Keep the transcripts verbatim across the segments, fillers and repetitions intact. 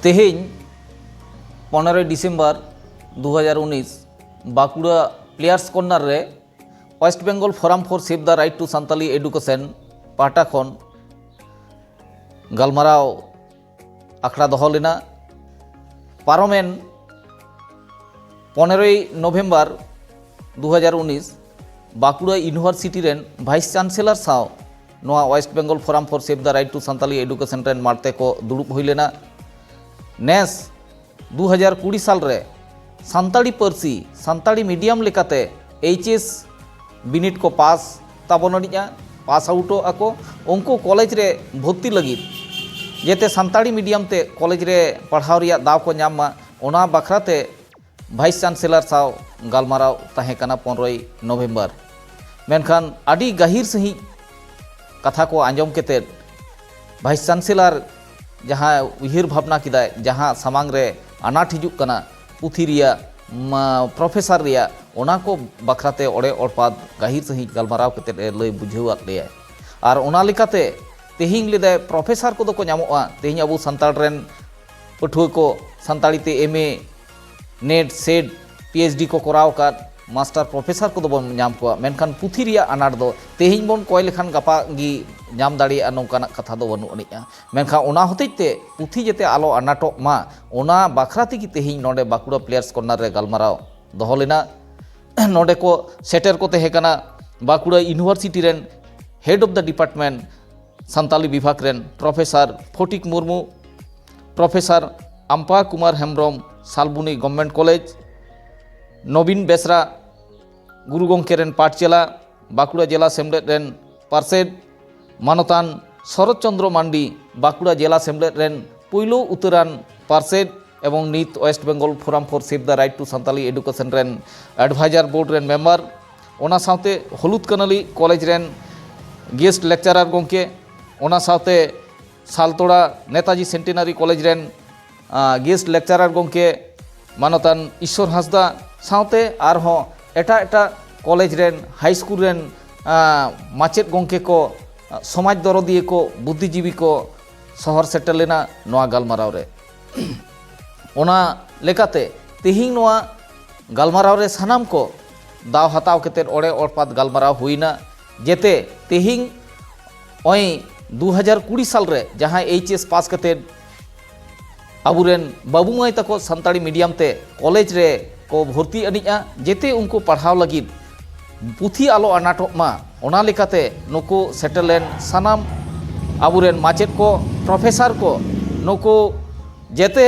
ᱛᱮᱦᱮᱧ ᱯᱚᱱᱮᱨᱚᱭ ᱰᱤᱥᱮᱢᱵᱚᱨ ᱫᱩ ᱦᱟᱡᱟᱨ ᱩᱱᱤᱥ, ᱵᱟᱸᱠᱩᱲᱟ ᱯᱞᱮᱭᱟᱨᱥ ᱠᱚᱨᱱᱟᱨ ᱨᱮ West Bengal Forum for Save the Right to Santali Education ᱯᱟᱦᱴᱟ ᱠᱷᱚᱱ ᱜᱟᱞᱢᱟᱨᱟᱣ ᱟᱠᱷᱲᱟ ᱫᱚᱦᱚ ᱞᱮᱱᱟ᱾ ᱯᱟᱨᱚᱢᱮᱱ ᱯᱚᱱᱮᱨᱚᱭ ᱱᱚᱵᱷᱮᱢᱵᱚᱨ ᱫᱩ ᱦᱟᱡᱟᱨ ᱩᱱᱤᱥ, ᱵᱟᱸᱠᱩᱲᱟ ᱤᱭᱩᱱᱤᱵᱷᱟᱨᱥᱤᱴᱤ ᱨᱮᱱ ᱵᱷᱟᱭᱤᱥ ᱪᱟᱱᱥᱮᱞᱚᱨ ᱥᱟᱶ ᱱᱚᱣᱟ West Bengal Forum for Save the Right to Santali Education ᱨᱮᱱ ᱢᱟᱲᱛᱮ ᱠᱚ ᱫᱩᱲᱩᱵ ᱦᱩᱭ ᱞᱮᱱᱟ᱾ ᱱᱮᱥ ᱫᱩ ᱦᱟᱡᱟᱨ ᱠᱩᱲᱤ ᱥᱟᱞ ᱨᱮ ᱥᱟᱱᱛᱟᱲᱤ ᱯᱟᱹᱨᱥᱤ, ᱥᱟᱱᱛᱟᱲᱤ ᱢᱤᱰᱤᱭᱟᱢ ᱞᱮᱠᱟᱛᱮ ᱮᱭᱤᱪ ᱮᱥ ᱵᱤᱱᱤᱰ ᱠᱚ ᱯᱟᱥ ᱛᱟᱵᱚᱱ ᱟᱹᱱᱤᱡᱼᱟ, ᱯᱟᱥ ᱟᱣᱩᱴᱚᱜ ᱟᱠᱚ, ᱩᱱᱠᱩ ᱠᱚᱞᱮᱡᱽ ᱨᱮ ᱵᱷᱚᱨᱛᱤ ᱞᱟᱹᱜᱤᱫ ᱡᱟᱛᱮ ᱥᱟᱱᱛᱟᱲᱤ ᱢᱤᱰᱤᱭᱟᱢ ᱛᱮ ᱠᱚᱞᱮᱡᱽ ᱨᱮ ᱯᱟᱲᱦᱟᱣ ᱨᱮᱭᱟᱜ ᱫᱟᱣ ᱠᱚ ᱧᱟᱢ ᱢᱟ, ᱚᱱᱟ ᱵᱟᱠᱷᱨᱟ ᱛᱮ ᱵᱷᱟᱭᱤᱥ ᱪᱟᱱᱥᱮᱞᱚᱨ ᱥᱟᱶ ᱜᱟᱞᱢᱟᱨᱟᱣ ᱛᱟᱦᱮᱸ ᱠᱟᱱᱟ ᱯᱚᱱᱨᱚᱭ ᱱᱚᱵᱷᱮᱢᱵᱚᱨ᱾ ᱢᱮᱱᱠᱷᱟᱱ ᱟᱹᱰᱤ ᱜᱟᱹᱦᱤᱨ ᱥᱟᱺᱦᱤᱡ ᱠᱟᱛᱷᱟ ᱠᱚ ᱟᱸᱡᱚᱢ ᱠᱟᱛᱮᱫ ᱵᱷᱟᱭᱤᱥ ᱪᱟᱱᱥᱮᱞᱚᱨ ᱡᱟᱦᱟᱸ ᱩᱭᱦᱟᱹᱨ ᱵᱷᱟᱵᱽᱱᱟ ᱠᱮᱫᱟᱭ, ᱡᱟᱦᱟᱸ ᱥᱟᱢᱟᱝ ᱨᱮ ᱟᱱᱟᱴ ᱦᱤᱡᱩᱜ ᱠᱟᱱᱟ ᱯᱩᱛᱷᱤ ᱨᱮᱭᱟᱜ, ᱢᱟ, ᱯᱨᱚᱯᱷᱮᱥᱚᱨ ᱨᱮᱭᱟᱜ, ᱚᱱᱟ ᱠᱚ ᱵᱟᱠᱷᱨᱟ ᱛᱮ ᱚᱲᱮ ᱚᱲᱯᱟᱛ ᱜᱟᱹᱦᱤᱨ ᱥᱟᱺᱦᱤᱡ ᱜᱟᱞᱢᱟᱨᱟᱣ ᱠᱟᱛᱮᱫ ᱮ ᱞᱟᱹᱭ ᱵᱩᱡᱷᱟᱹᱣᱟᱫ ᱞᱮᱭᱟᱭ᱾ ᱟᱨ ᱚᱱᱟ ᱞᱮᱠᱟᱛᱮ ᱛᱮᱦᱮᱧ ᱞᱟᱹᱭᱫᱟᱭ ᱯᱨᱚᱯᱷᱮᱥᱚᱨ ᱠᱚᱫᱚ ᱠᱚ ᱧᱟᱢᱚᱜᱼᱟ᱾ ᱛᱮᱦᱮᱧ ᱟᱵᱚ ᱥᱟᱱᱛᱟᱲ ᱨᱮᱱ ᱯᱟᱹᱴᱷᱩᱣᱟᱹ ᱠᱚ ᱥᱟᱱᱛᱟᱲᱤ ᱛᱮ M A, NET, SET, P H D ᱠᱚ ᱠᱚᱨᱟᱣ ᱟᱠᱟᱫ ᱢᱟᱥᱴᱟᱨ ᱯᱨᱚᱯᱷᱮᱥᱚᱨ ᱠᱚᱫᱚ ᱵᱚᱱ ᱧᱟᱢ ᱠᱚᱣᱟ, ᱢᱮᱱᱠᱷᱟᱱ ᱯᱩᱛᱷᱤ ᱨᱮᱭᱟᱜ ᱟᱱᱟᱴ ᱫᱚ ᱛᱮᱦᱮᱧ ᱵᱚᱱ ᱠᱚᱭ ᱞᱮᱠᱷᱟᱱ ᱜᱟᱯᱟ ᱜᱮ ᱧᱟᱢ ᱫᱟᱲᱮᱭᱟᱜᱼᱟ, ᱱᱚᱝᱠᱟᱱᱟᱜ ᱠᱟᱛᱷᱟ ᱫᱚ ᱵᱟᱹᱱᱩᱜ ᱟᱹᱱᱤᱡᱼᱟ᱾ ᱢᱮᱱᱠᱷᱟᱱ ᱚᱱᱟ ᱦᱚᱛᱮᱡ ᱛᱮ ᱯᱩᱛᱷᱤ ᱡᱟᱛᱮ ᱟᱞᱚ ᱟᱱᱟᱴᱚᱜ ᱢᱟ, ᱚᱱᱟ ᱵᱟᱠᱷᱨᱟ ᱛᱮᱜᱮ ᱛᱮᱦᱮᱧ ᱱᱚᱰᱮ ᱵᱟᱸᱠᱩᱲᱟ ᱯᱞᱮᱭᱟᱨᱥ ᱠᱚᱨᱱᱟᱨ ᱨᱮ ᱜᱟᱞᱢᱟᱨᱟᱣ ᱫᱚᱦᱚ ᱞᱮᱱᱟ᱾ ᱱᱚᱰᱮ ᱠᱚ ᱥᱮᱴᱮᱨ ᱠᱚ ᱛᱟᱦᱮᱸ ᱠᱟᱱᱟ ᱵᱟᱸᱠᱩᱲᱟ ᱤᱭᱩᱱᱤᱵᱷᱟᱨᱥᱤᱴᱤ ᱨᱮᱱ head of the department ᱥᱟᱱᱛᱟᱞᱤ ᱵᱤᱵᱷᱟᱜᱽ ᱨᱮᱱ professor Phatik Murmu, professor Ampa Kumar Hembrom, Salboni government college, Nabin Besra, Guru Gomke ᱨᱮᱱ ᱯᱟᱴᱪᱮᱞᱟ, ᱵᱟᱸᱠᱩᱲᱟ ᱡᱮᱞᱟ ᱥᱮᱢᱞᱮᱫ ᱨᱮᱱ ᱯᱟᱨᱥᱮᱛ ᱢᱟᱱᱚᱛᱟᱱ ᱥᱚᱨᱚᱛ ᱪᱚᱱᱫᱨᱚ ᱢᱟᱱᱰᱤ, ᱵᱟᱸᱠᱩᱲᱟ ᱡᱮᱞᱟ ᱥᱮᱢᱞᱮᱫ ᱨᱮᱱ ᱯᱩᱭᱞᱩ ᱩᱛᱟᱹᱨᱟᱱ ᱯᱟᱨᱥᱮᱛ ᱮᱵᱚᱝ ᱱᱤᱛ West Bengal Forum for Save the Right to Santali Education ᱨᱮᱱ advisor board ᱨᱮᱱ ᱢᱮᱢᱵᱟᱨ, ᱚᱱᱟ ᱥᱟᱶᱛᱮ ᱦᱚᱞᱩᱫ ᱠᱟᱹᱱᱟᱹᱞᱤ ᱠᱚᱞᱮᱡᱽ ᱨᱮᱱ guest lecturer ᱜᱚᱢᱠᱮ, ᱚᱱᱟ ᱥᱟᱶᱛᱮ ᱥᱟᱞᱛᱳᱲᱟ ᱱᱮᱛᱟᱡᱤ ᱥᱮᱱᱴᱮᱱᱟᱨᱤ ᱠᱚᱞᱮᱡᱽ ᱨᱮᱱ, ᱟ, guest lecturer ᱜᱚᱢᱠᱮ ᱢᱟᱱᱚᱛᱟᱱ ᱤᱥᱥᱚᱨ ᱦᱟᱸᱥᱫᱟ ᱥᱟᱶᱛᱮ ᱟᱨᱦᱚᱸ ᱮᱴᱟᱜ ᱮᱴᱟᱜ ᱠᱚᱞᱮᱡᱽ ᱨᱮᱱ, ᱦᱟᱭ ᱥᱠᱩᱞ ᱨᱮᱱ, ᱟ, ᱢᱟᱪᱮᱫ ᱜᱚᱢᱠᱮ ᱠᱚ, ᱟ, ᱥᱚᱢᱟᱡᱽ ᱫᱚᱨᱚᱫᱤᱭᱟᱹ ᱠᱚ, ᱵᱩᱫᱽᱫᱷᱤᱡᱤᱵᱤ ᱠᱚ ᱥᱚᱦᱚᱨ ᱥᱮᱴᱮᱨ ᱞᱮᱱᱟ ᱱᱚᱣᱟ ᱜᱟᱞᱢᱟᱨᱟᱣ ᱨᱮ᱾ ᱚᱱᱟ ᱞᱮᱠᱟᱛᱮ ᱛᱮᱦᱮᱧ ᱱᱚᱣᱟ ᱜᱟᱞᱢᱟᱨᱟᱣ ᱨᱮ ᱥᱟᱱᱟᱢ ᱠᱚ ᱫᱟᱣ ᱦᱟᱛᱟᱣ ᱠᱟᱛᱮᱫ ᱚᱲᱮ ᱚᱲᱯᱟᱛ ᱜᱟᱞᱢᱟᱨᱟᱣ ᱦᱩᱭᱱᱟ᱾ ᱡᱮᱛᱮ ᱛᱮᱦᱮᱧ ᱱᱚᱜᱼᱚᱭ ᱫᱩ ᱦᱟᱡᱟᱨ ᱠᱩᱲᱤ ᱥᱟᱞ ᱨᱮ ᱡᱟᱦᱟᱸᱭ ᱮᱭᱤᱪ ᱮᱥ ᱯᱟᱥ ᱠᱟᱛᱮᱫ ᱟᱵᱚᱨᱮᱱ ᱵᱟᱹᱵᱩ ᱢᱟᱹᱭ ᱛᱟᱠᱚ ᱥᱟᱱᱛᱟᱲᱤ ᱢᱤᱰᱤᱭᱟᱢ ᱛᱮ ᱠᱚᱞᱮᱡᱽ ᱨᱮ ᱠᱚ ᱵᱷᱚᱨᱛᱤ ᱟᱹᱱᱤᱡᱼᱟ, ᱡᱮᱛᱮ ᱩᱱᱠᱩ ᱯᱟᱲᱦᱟᱣ ᱞᱟᱹᱜᱤᱫ ᱯᱩᱛᱷᱤ ᱟᱞᱚ ᱟᱱᱟᱴᱚᱜ ᱢᱟ, ᱚᱱᱟ ᱞᱮᱠᱟᱛᱮ ᱱᱩᱠᱩ ᱥᱮᱴᱮᱨ ᱞᱮᱱ ᱥᱟᱱᱟᱢ ᱟᱵᱚᱨᱮᱱ ᱢᱟᱪᱮᱫ ᱠᱚ, ᱯᱨᱚᱯᱷᱮᱥᱟᱨ ᱠᱚ, ᱱᱩᱠᱩ ᱡᱮᱛᱮ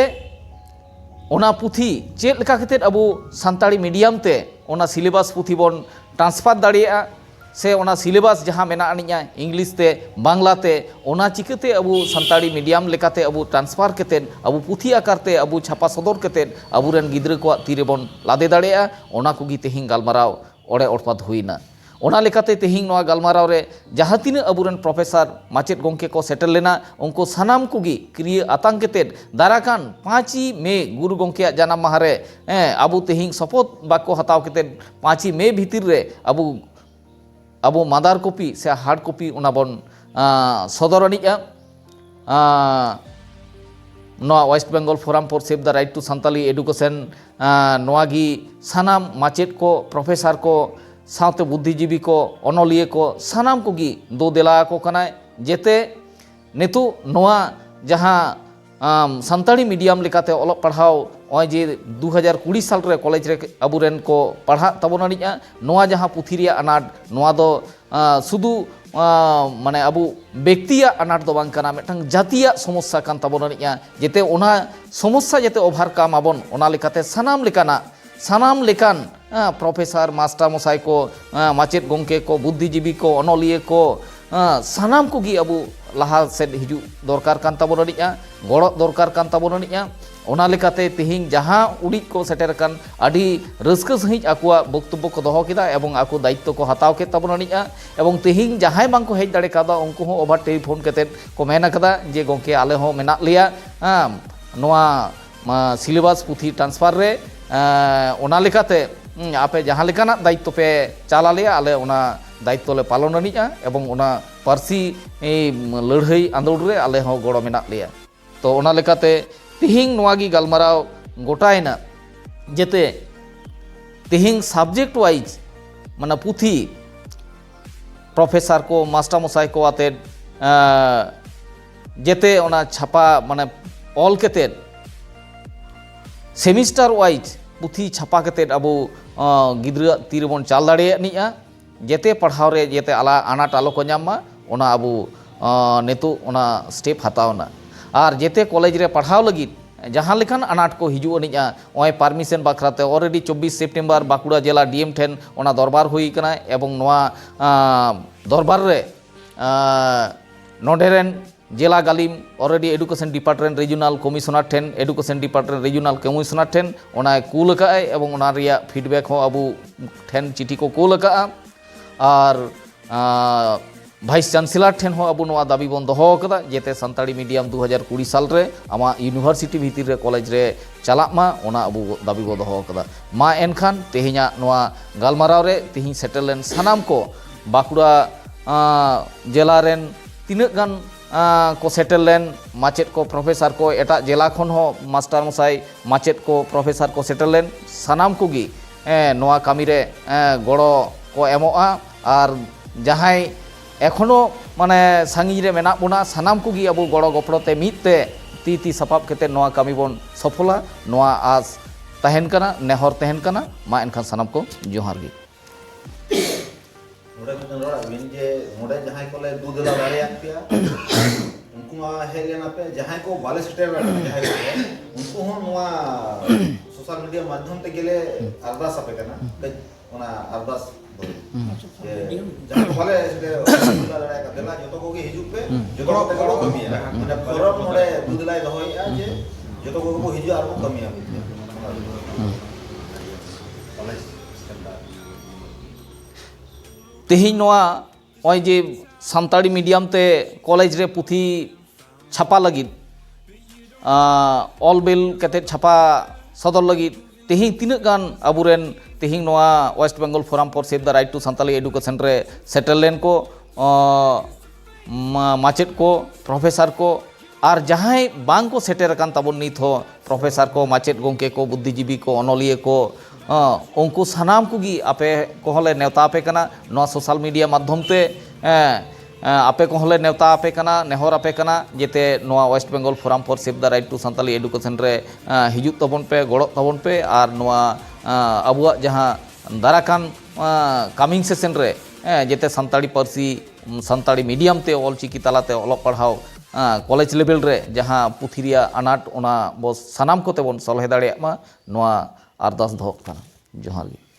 ᱚᱱᱟ ᱯᱩᱛᱷᱤ ᱪᱮᱫ ᱞᱮᱠᱟ ᱠᱟᱛᱮᱫ ᱟᱵᱚ ᱥᱟᱱᱛᱟᱲᱤ ᱢᱤᱰᱤᱭᱟᱢ ᱛᱮ ᱚᱱᱟ ᱥᱤᱞᱮᱵᱟᱥ ᱯᱩᱛᱷᱤ ᱵᱚᱱ ᱴᱨᱟᱱᱥᱯᱷᱟᱨ ᱫᱟᱲᱮᱭᱟᱜᱼᱟ, ᱥᱮ ᱚᱱᱟ ᱥᱤᱞᱮᱵᱟᱥ ᱡᱟᱦᱟᱸ ᱢᱮᱱᱟᱜ ᱟᱹᱱᱤᱡᱼᱟ ᱤᱝᱞᱤᱥ ᱛᱮ, ᱵᱟᱝᱞᱟ ᱛᱮ, ᱚᱱᱟ ᱪᱤᱠᱟᱹᱛᱮ ᱟᱵᱚ ᱥᱟᱱᱛᱟᱲᱤ ᱢᱤᱰᱤᱭᱟᱢ ᱞᱮᱠᱟᱛᱮ ᱟᱵᱚ ᱴᱨᱟᱱᱥᱯᱷᱟᱨ ᱠᱟᱛᱮᱫ ᱟᱵᱚ ᱯᱩᱛᱷᱤ ᱟᱠᱟᱨ ᱛᱮ ᱟᱵᱚ ᱪᱷᱟᱯᱟ ᱥᱚᱫᱚᱨ ᱠᱟᱛᱮᱫ ᱟᱵᱚᱨᱮᱱ ᱜᱤᱫᱽᱨᱟᱹ ᱠᱚᱣᱟᱜ ᱛᱤ ᱨᱮᱵᱚᱱ ᱞᱟᱫᱮ ᱫᱟᱲᱮᱭᱟᱜᱼᱟ, ᱚᱱᱟ ᱠᱚᱜᱮ ᱛᱮᱦᱮᱧ ᱜᱟᱞᱢᱟᱨᱟᱣ ᱚᱲᱮ ᱚᱲᱯᱟᱛ ᱦᱩᱭᱱᱟ᱾ ᱚᱱᱟ ᱞᱮᱠᱟᱛᱮ ᱛᱮᱦᱮᱧ ᱱᱚᱣᱟ ᱜᱟᱞᱢᱟᱨᱟᱣ ᱨᱮ ᱡᱟᱦᱟᱸ ᱛᱤᱱᱟᱹᱜ ᱟᱵᱚᱨᱮᱱ ᱯᱨᱚᱯᱷᱮᱥᱟᱨ, ᱢᱟᱪᱮᱫ ᱜᱚᱢᱠᱮ ᱠᱚ ᱥᱮᱴᱮᱨ ᱞᱮᱱᱟ, ᱩᱱᱠᱩ ᱥᱟᱱᱟᱢ ᱠᱚᱜᱮ ᱠᱤᱨᱭᱟᱹ ᱟᱛᱟᱝ ᱠᱟᱛᱮᱫ ᱫᱟᱨᱟᱠᱟᱱ ᱯᱟᱸᱪᱮᱭ ᱢᱮ ᱜᱩᱨᱩ ᱜᱚᱢᱠᱮᱭᱟᱜ ᱡᱟᱱᱟᱢ ᱢᱟᱦᱟ ᱨᱮ, ᱦᱮᱸ, ᱟᱵᱚ ᱛᱮᱦᱮᱧ ᱥᱚᱯᱚᱛ ᱵᱟᱠᱚ ᱦᱟᱛᱟᱣ ᱠᱟᱛᱮᱫ ᱯᱟᱸᱪᱮᱭ ᱢᱮ ᱵᱷᱤᱛᱤᱨ ᱨᱮ ᱟᱵᱚ, ᱟᱵᱚ ᱢᱟᱫᱟᱨ ᱠᱚᱯᱤ ᱥᱮ ᱦᱟᱨᱰ ᱠᱚᱯᱤ ᱚᱱᱟ ᱵᱚᱱ, ᱟᱸ, ᱥᱚᱫᱚᱨ ᱟᱹᱱᱤᱡᱼᱟ᱾ ᱟᱸ, ᱱᱚᱣᱟ West Bengal Forum for Save the Right to Santali Education, ᱟᱸ, ᱱᱚᱣᱟ ᱜᱮ ᱥᱟᱱᱟᱢ ᱢᱟᱪᱮᱫ ᱠᱚ, ᱯᱨᱚᱯᱷᱮᱥᱟᱨ ᱠᱚ, ᱥᱟᱶᱛᱮ ᱵᱩᱫᱽᱫᱷᱤᱡᱤᱵᱤ ᱠᱚ, ᱚᱱᱚᱞᱤᱭᱟᱹ ᱠᱚ, ᱥᱟᱱᱟᱢ ᱠᱚᱜᱮ ᱫᱳ ᱫᱮᱞᱟ ᱟᱠᱚ ᱠᱟᱱᱟᱭ᱾ ᱡᱮᱛᱮ ᱱᱤᱛᱚᱜ ᱱᱚᱣᱟ ᱡᱟᱦᱟᱸ, ᱟᱢ, ᱥᱟᱱᱛᱟᱲᱤ ᱢᱤᱰᱤᱭᱟᱢ ᱞᱮᱠᱟᱛᱮ ᱚᱞᱚᱜ ᱯᱟᱲᱦᱟᱣ ᱱᱚᱜᱼᱚᱭ ᱡᱮ ᱫᱩ ᱦᱟᱡᱟᱨ ᱠᱩᱲᱤ ᱥᱟᱞ ᱨᱮ ᱠᱚᱞᱮᱡᱽ ᱨᱮ ᱟᱵᱚᱨᱮᱱ ᱠᱚ ᱯᱟᱲᱦᱟᱜ ᱛᱟᱵᱚᱱ ᱟᱹᱱᱤᱡᱼᱟ, ᱱᱚᱣᱟ ᱡᱟᱦᱟᱸ ᱯᱩᱛᱷᱤ ᱨᱮᱭᱟᱜ ᱟᱱᱟᱴ, ᱱᱚᱣᱟ ᱫᱚ ᱟᱸ, ᱥᱩᱫᱷᱩ, ᱟᱸ, ᱢᱟᱱᱮ ᱟᱵᱚ ᱵᱮᱠᱛᱤᱭᱟᱜ ᱟᱱᱟᱴ ᱫᱚ ᱵᱟᱝ ᱠᱟᱱᱟ, ᱢᱤᱫᱴᱟᱝ ᱡᱟᱹᱛᱤᱭᱟᱜ ᱥᱚᱢᱚᱥᱥᱟ ᱠᱟᱱ ᱛᱟᱵᱚᱱ ᱟᱹᱱᱤᱡᱼᱟ᱾ ᱡᱟᱛᱮ ᱚᱱᱟ ᱥᱚᱢᱚᱥᱥᱟ ᱡᱟᱛᱮ overcome ᱟᱵᱚᱱ, ᱚᱱᱟ ᱞᱮᱠᱟᱛᱮ ᱥᱟᱱᱟᱢ ᱞᱮᱠᱟᱱᱟᱜ, ᱥᱟᱱᱟᱢ ᱞᱮᱠᱟᱱ, ᱟᱸ, ᱯᱨᱚᱯᱷᱮᱥᱟᱨ, ᱢᱟᱥᱴᱟᱨ ᱢᱚᱥᱟᱭ ᱠᱚ, ᱟᱸ, ᱢᱟᱪᱮᱫ ᱜᱚᱢᱠᱮ ᱠᱚ, ᱵᱩᱫᱽᱫᱷᱤᱡᱤᱵᱤ ᱠᱚ, ᱚᱱᱚᱞᱤᱭᱟᱹ ᱠᱚ, ᱟᱸ, ᱥᱟᱱᱟᱢ ᱠᱚᱜᱮ ᱟᱵᱚ ᱞᱟᱦᱟ ᱥᱮᱫ ᱦᱤᱡᱩᱜ ᱫᱚᱨᱠᱟᱨ ᱠᱟᱱ ᱛᱟᱵᱚᱱ ᱟᱹᱱᱤᱡᱼᱟ, ᱜᱚᱲᱚᱜ ᱫᱚᱨᱠᱟᱨ ᱠᱟᱱ ᱛᱟᱵᱚᱱ ᱟᱹᱱᱤᱡᱼᱟ᱾ ᱚᱱᱟ ᱞᱮᱠᱟᱛᱮ ᱛᱮᱦᱮᱧ ᱡᱟᱦᱟᱸ ᱩᱰᱤᱡ ᱠᱚ ᱥᱮᱴᱮᱨ ᱟᱠᱟᱱ, ᱟᱹᱰᱤ ᱨᱟᱹᱥᱠᱟᱹ ᱥᱟᱺᱦᱤᱡ ᱟᱠᱚᱣᱟᱜ ᱵᱚᱠᱛᱚᱵᱵᱚ ᱠᱚ ᱫᱚᱦᱚ ᱠᱮᱫᱟ ᱮᱵᱚᱝ ᱟᱠᱚ ᱫᱟᱭᱤᱛᱛᱚ ᱠᱚ ᱦᱟᱛᱟᱣ ᱠᱮᱫ ᱛᱟᱵᱚᱱ ᱟᱹᱱᱤᱡᱼᱟ᱾ ᱮᱵᱚᱝ ᱛᱮᱦᱮᱧ ᱡᱟᱦᱟᱸᱭ ᱵᱟᱝ ᱠᱚ ᱦᱮᱡ ᱫᱟᱲᱮ ᱠᱟᱣᱫᱟ, ᱩᱱᱠᱩ ᱦᱚᱸ ᱚᱵᱷᱟᱨ ᱴᱮᱞᱤᱯᱷᱳᱱ ᱠᱟᱛᱮᱫ ᱠᱚ ᱢᱮᱱ ᱟᱠᱟᱫᱟ ᱡᱮ, "ᱜᱚᱢᱠᱮ, ᱟᱞᱮ ᱦᱚᱸ ᱢᱮᱱᱟᱜ ᱞᱮᱭᱟ, ᱦᱮᱸ, ᱱᱚᱣᱟ, ᱢᱟ, ᱥᱤᱞᱮᱵᱟᱥ ᱯᱩᱛᱷᱤ ᱴᱨᱟᱱᱥᱯᱷᱟᱨ ᱨᱮ, ᱮᱸ, ᱚᱱᱟ ᱞᱮᱠᱟᱛᱮ, ᱦᱩᱸ, ᱟᱯᱮ ᱡᱟᱦᱟᱸ ᱞᱮᱠᱟᱱᱟᱜ ᱫᱟᱭᱤᱛᱛᱚ ᱯᱮ ᱪᱟᱞ ᱟᱞᱮᱭᱟ, ᱟᱞᱮ ᱚᱱᱟ ᱫᱟᱭᱤᱛᱛᱚ ᱞᱮ ᱯᱟᱞᱚᱱ ᱟᱹᱱᱤᱡᱼᱟ ᱮᱵᱚᱝ ᱚᱱᱟ ᱯᱟᱹᱨᱥᱤ, ᱮ, ᱞᱟᱹᱲᱦᱟᱹᱭ ᱟᱸᱫᱳᱲ ᱨᱮ ᱟᱞᱮ ᱦᱚᱸ ᱜᱚᱲᱚ ᱢᱮᱱᱟᱜ ᱞᱮᱭᱟ᱾" ᱛᱚ, ᱚᱱᱟ ᱞᱮᱠᱟᱛᱮ ᱛᱤᱦᱤᱧ ᱱᱚᱣᱟ ᱜᱮ ᱜᱟᱞᱢᱟᱨᱟᱣ ᱜᱚᱴᱟᱭᱮᱱᱟ, ᱡᱟᱛᱮ ᱛᱤᱦᱤᱧ subject wise ᱢᱟᱱᱮ ᱯᱩᱛᱷᱤ ᱯᱨᱚᱯᱷᱮᱥᱟᱨ ᱠᱚ, ᱢᱟᱥᱴᱟᱨ ᱢᱚᱥᱟᱭ ᱠᱚ ᱟᱛᱮᱫ, ᱟᱸ, ᱡᱮᱛᱮ ᱚᱱᱟ ᱪᱷᱟᱯᱟ ᱢᱟᱱᱮ ᱚᱞ ᱠᱟᱛᱮᱫ semester wise ᱯᱩᱛᱷᱤ ᱪᱷᱟᱯᱟ ᱠᱟᱛᱮᱫ ᱟᱵᱚ, ᱟᱸ, ᱜᱤᱫᱽᱨᱟᱹᱣᱟᱜ ᱛᱤ ᱨᱮᱵᱚᱱ ᱪᱟᱞ ᱫᱟᱲᱮᱭᱟᱜ ᱱᱤᱡᱼᱟ᱾ ᱡᱮᱛᱮ ᱯᱟᱲᱦᱟᱣ ᱨᱮ ᱡᱮᱛᱮ ᱟᱞᱟ-, ᱟᱱᱟᱴ ᱟᱞᱚ ᱠᱚ ᱧᱟᱢ ᱢᱟ, ᱚᱱᱟ ᱟᱵᱚ, ᱟᱸ, ᱱᱤᱛᱚᱜ ᱚᱱᱟ step ᱦᱟᱛᱟᱣ ᱮᱱᱟ᱾ ᱟᱨ ᱡᱮᱛᱮ ᱠᱚᱞᱮᱡᱽ ᱨᱮ ᱯᱟᱲᱦᱟᱣ ᱞᱟᱹᱜᱤᱫ ᱡᱟᱦᱟᱸ ᱞᱮᱠᱟᱱ ᱟᱱᱟᱴ ᱠᱚ ᱦᱤᱡᱩᱜ ᱟᱹᱱᱤᱡᱼᱟ, ᱱᱚᱜᱼᱚᱭ permission ᱵᱟᱠᱷᱨᱟ ᱛᱮ already ᱪᱚᱵᱵᱤᱥ ᱥᱮᱯᱴᱮᱢᱵᱚᱨ ᱵᱟᱸᱠᱩᱲᱟ ᱡᱮᱞᱟ D M ᱴᱷᱮᱱ ᱚᱱᱟ ᱫᱚᱨᱵᱟᱨ ᱦᱩᱭ ᱟᱠᱟᱱᱟ, ᱮᱵᱚᱝ ᱱᱚᱣᱟ, ᱟᱸ, ᱫᱚᱨᱵᱟᱨ ᱨᱮ, ᱟᱸ, ᱱᱚᱰᱮ ᱨᱮᱱ ᱡᱮᱞᱟ ᱜᱟᱹᱞᱤᱢ already education department regional commissioner ᱴᱷᱮᱱ, education department regional commissioner ᱴᱷᱮᱱ ᱚᱱᱟᱭ ᱠᱩᱞ ᱟᱠᱟᱫᱼᱟᱭ, ᱮᱵᱚᱝ ᱚᱱᱟ ᱨᱮᱭᱟᱜ feedback ᱦᱚᱸ ᱟᱵᱚ ᱴᱷᱮᱱ ᱪᱤᱴᱷᱤ ᱠᱚ ᱠᱩᱞ ᱟᱠᱟᱫᱼᱟ᱾ ᱟᱨ, ᱟᱸ, vice chancellor ᱴᱷᱮᱱ ᱦᱚᱸ ᱟᱵᱚ ᱱᱚᱣᱟ ᱫᱟᱹᱵᱤ ᱵᱚᱱ ᱫᱚᱦᱚ ᱟᱠᱟᱫᱟ, ᱡᱟᱛᱮ ᱥᱟᱱᱛᱟᱲᱤ medium ᱫᱩ ᱦᱟᱡᱟᱨ ᱠᱩᱲᱤ ᱥᱟᱞ ᱨᱮ ᱟᱢᱟᱜ university ᱵᱷᱤᱛᱤᱨ ᱨᱮ ᱠᱚᱞᱮᱡᱽ ᱨᱮ ᱪᱟᱞᱟᱜ ᱢᱟ, ᱚᱱᱟ ᱟᱵᱚ ᱫᱟᱹᱵᱤ ᱵᱚ ᱫᱚᱦᱚ ᱟᱠᱟᱫᱟ᱾ ᱢᱟ ᱮᱱᱠᱷᱟᱱ ᱛᱮᱦᱮᱧᱟᱜ ᱱᱚᱣᱟ ᱜᱟᱞᱢᱟᱨᱟᱣ ᱨᱮ ᱛᱮᱦᱮᱧ ᱥᱮᱴᱮᱨ ᱞᱮᱱ ᱥᱟᱱᱟᱢ ᱠᱚ, ᱵᱟᱸᱠᱩᱲᱟ, ᱟᱸ, ᱡᱮᱞᱟ ᱨᱮᱱ ᱛᱤᱱᱟᱹᱜ ᱜᱟᱱ, ᱟᱸ, ᱠᱚ ᱥᱮᱴᱮᱨ ᱞᱮᱱ, ᱢᱟᱪᱮᱫ ᱠᱚ, ᱯᱨᱚᱯᱷᱮᱥᱟᱨ ᱠᱚ, ᱮᱴᱟᱜ ᱡᱮᱞᱟ ᱠᱷᱚᱱ ᱦᱚᱸ ᱢᱟᱥᱴᱟᱨ ᱢᱚᱥᱟᱭ, ᱢᱟᱪᱮᱫ ᱠᱚ, ᱯᱨᱚᱯᱷᱮᱥᱟᱨ ᱠᱚ ᱥᱮᱴᱮᱨ ᱞᱮᱱ, ᱥᱟᱱᱟᱢ ᱠᱚᱜᱮ, ᱮᱸ, ᱱᱚᱣᱟ ᱠᱟᱹᱢᱤ ᱨᱮ, ᱮᱸ, ᱜᱚᱲᱚ ᱠᱚ ᱮᱢᱚᱜᱼᱟ᱾ ᱟᱨ ᱡᱟᱦᱟᱸᱭ ᱮᱠᱷᱚᱱᱳ ᱢᱟᱱᱮ ᱥᱟᱺᱜᱤᱧ ᱨᱮ ᱢᱮᱱᱟᱜ ᱵᱚᱱᱟ, ᱥᱟᱱᱟᱢ ᱠᱚᱜᱮ ᱟᱵᱚ ᱜᱚᱲᱚ ᱜᱚᱯᱚᱲᱚ ᱛᱮ ᱢᱤᱫ ᱛᱮ ᱛᱤ ᱛᱤ ᱥᱟᱯᱟᱵ ᱠᱟᱛᱮ ᱱᱚᱣᱟ ᱠᱟᱹᱢᱤ ᱵᱚᱱ ᱥᱚᱯᱷᱚᱞᱟ, ᱱᱚᱣᱟ ᱟᱥ ᱛᱟᱦᱮᱱ ᱠᱟᱱᱟ, ᱱᱮᱦᱚᱨ ᱛᱟᱦᱮᱱ ᱠᱟᱱᱟ᱾ ᱢᱟ ᱮᱱᱠᱷᱟᱱ ᱥᱟᱱᱟᱢ ᱠᱚ ᱡᱚᱦᱟᱨ ᱜᱮ᱾ ᱱᱚᱰᱮ ᱢᱤᱫᱴᱟᱝ ᱨᱚᱲ ᱟᱹᱵᱤᱱ ᱡᱮ ᱱᱚᱰᱮ ᱡᱟᱦᱟᱸᱭ ᱠᱚᱞᱮ ᱫᱩ ᱫᱮᱞᱟ ᱫᱟᱲᱮᱭᱟᱜ ᱯᱮᱭᱟ, ᱩᱱᱠᱩ ᱢᱟ ᱦᱮᱡ ᱞᱮᱱᱟ ᱯᱮ, ᱡᱟᱦᱟᱸᱭ ᱠᱚ ᱵᱟᱞᱮ ᱥᱮᱴᱮᱨ ᱫᱟᱲᱮᱭᱟᱜᱼᱟ, ᱡᱟᱦᱟᱸᱭ ᱠᱚ, ᱩᱱᱠᱩ ᱦᱚᱸ ᱱᱚᱣᱟ ᱥᱳᱥᱟᱞ ᱢᱤᱰᱤᱭᱟ ᱢᱟᱫᱽᱫᱷᱚᱢ ᱛᱮᱜᱮ ᱞᱮ ᱟᱨᱫᱟᱥ ᱟᱯᱮ ᱠᱟᱱᱟ᱾ ᱠᱟᱹᱡ ᱚᱱᱟ ᱟᱨᱫᱟᱥ ᱫᱚ᱾ ᱡᱮ ᱡᱟᱦᱟᱸᱭ ᱠᱚ ᱵᱟᱞᱮ ᱥᱮᱴᱮᱨ ᱫᱟᱲᱮᱭᱟᱜ ᱠᱟᱱᱟ, ᱫᱮᱞᱟ ᱡᱚᱛᱚ ᱠᱚᱜᱮ ᱦᱤᱡᱩᱜ ᱯᱮ, ᱡᱚᱛᱚ ᱦᱚᱲ ᱛᱮᱜᱮ ᱵᱚ ᱠᱟᱹᱢᱤᱭᱟ᱾ ᱢᱟᱱᱮ ᱯᱷᱚᱨᱚᱢ ᱱᱚᱰᱮ ᱫᱩ ᱫᱮᱞᱟᱭ ᱫᱚᱦᱚᱭᱮᱫᱼᱟ ᱡᱮ ᱡᱚᱛᱚ ᱠᱚᱜᱮ ᱵᱚ ᱦᱤᱡᱩᱜᱼᱟ ᱟᱨ ᱵᱚ ᱠᱟᱹᱢᱤᱭᱟ ᱢᱤᱫ ᱛᱮ᱾ ᱛᱮᱦᱮᱧ ᱱᱚᱣᱟ ᱱᱚᱜᱼᱚᱭ ᱡᱮ ᱥᱟᱱᱛᱟᱲᱤ ᱢᱤᱰᱤᱭᱟᱢ ᱛᱮ ᱠᱚᱞᱮᱡᱽ ᱨᱮ ᱯᱩᱛᱷᱤ ᱪᱷᱟᱯᱟ ᱞᱟᱹᱜᱤᱫ, ᱟᱸ, ᱚᱞ ᱵᱤᱞ ᱠᱟᱛᱮᱫ ᱪᱷᱟᱯᱟ ᱥᱚᱫᱚᱨ ᱞᱟᱹᱜᱤᱫ ᱛᱮᱦᱮᱧ ᱛᱤᱱᱟᱹᱜ ᱜᱟᱱ ᱟᱵᱚᱨᱮᱱ ᱛᱮᱦᱮᱧ ᱱᱚᱣᱟ West Bengal Forum for Save the Right to Santali Education ᱨᱮ ᱥᱮᱴᱮᱨ ᱞᱮᱱ ᱠᱚ, ᱟᱸ, ᱢᱟ-, ᱢᱟᱪᱮᱫ ᱠᱚ, ᱯᱨᱚᱯᱷᱮᱥᱟᱨ ᱠᱚ, ᱟᱨ ᱡᱟᱦᱟᱸᱭ ᱵᱟᱝ ᱠᱚ ᱥᱮᱴᱮᱨ ᱟᱠᱟᱱ ᱛᱟᱵᱚᱱ ᱱᱤᱛ ᱦᱚᱸ, ᱯᱨᱚᱯᱷᱮᱥᱟᱨ ᱠᱚ, ᱢᱟᱪᱮᱫ ᱜᱚᱢᱠᱮ ᱠᱚ, ᱵᱩᱫᱽᱫᱷᱤᱡᱤᱵᱤ ᱠᱚ, ᱚᱱᱚᱞᱤᱭᱟᱹ ᱠᱚ, ᱦᱚᱸ, ᱩᱱᱠᱩ ᱥᱟᱱᱟᱢ ᱠᱚᱜᱮ ᱟᱯᱮ ᱠᱚᱦᱚᱸ ᱞᱮ ᱱᱮᱣᱛᱟ ᱟᱯᱮ ᱠᱟᱱᱟ᱾ ᱱᱚᱣᱟ ᱥᱳᱥᱟᱞ ᱢᱤᱰᱤᱭᱟ ᱢᱟᱫᱽᱫᱷᱚᱢ ᱛᱮ, ᱮᱸ, ᱮᱸ, ᱟᱯᱮ ᱠᱚᱦᱚᱸ ᱞᱮ ᱱᱮᱣᱛᱟ ᱟᱯᱮ ᱠᱟᱱᱟ, ᱱᱮᱦᱚᱨ ᱟᱯᱮ ᱠᱟᱱᱟ, ᱡᱟᱛᱮ ᱱᱚᱣᱟ West Bengal Forum for Save the Right to Santali Education ᱨᱮ, ᱮᱸ, ᱦᱤᱡᱩᱜ ᱛᱟᱵᱚᱱ ᱯᱮ, ᱜᱚᱲᱚᱜ ᱛᱟᱵᱚᱱ ᱯᱮ ᱟᱨ ᱱᱚᱣᱟ, ᱮᱸ, ᱟᱵᱚᱣᱟᱜ ᱡᱟᱦᱟᱸ ᱫᱟᱨᱟᱠᱟᱱ, ᱮᱸ, coming session ᱨᱮ, ᱮᱸ, ᱡᱟᱛᱮ ᱥᱟᱱᱛᱟᱲᱤ ᱯᱟᱹᱨᱥᱤ, ᱥᱟᱱᱛᱟᱲᱤ ᱢᱤᱰᱤᱭᱟᱢ ᱛᱮ ᱚᱞᱪᱤᱠᱤ ᱛᱟᱞᱟᱛᱮ ᱚᱞᱚᱜ ᱯᱟᱲᱦᱟᱣ, ᱮᱸ, ᱠᱚᱞᱮᱡᱽ ᱞᱮᱵᱮᱞ ᱨᱮ ᱡᱟᱦᱟᱸ ᱯᱩᱛᱷᱤ ᱨᱮᱭᱟᱜ ᱟᱱᱟᱴ, ᱚᱱᱟ ᱵᱚ ᱥᱟᱱᱟᱢ ᱠᱚᱛᱮ ᱵᱚᱱ ᱥᱚᱞᱦᱮ ᱫᱟᱲᱮᱭᱟᱜ ᱢᱟ, ᱱᱚᱣᱟ ᱟᱨᱫᱟᱥ ᱫᱚᱦᱚᱜ ᱠᱟᱱᱟ᱾ ᱡᱚᱦᱟᱨ ᱜᱮ᱾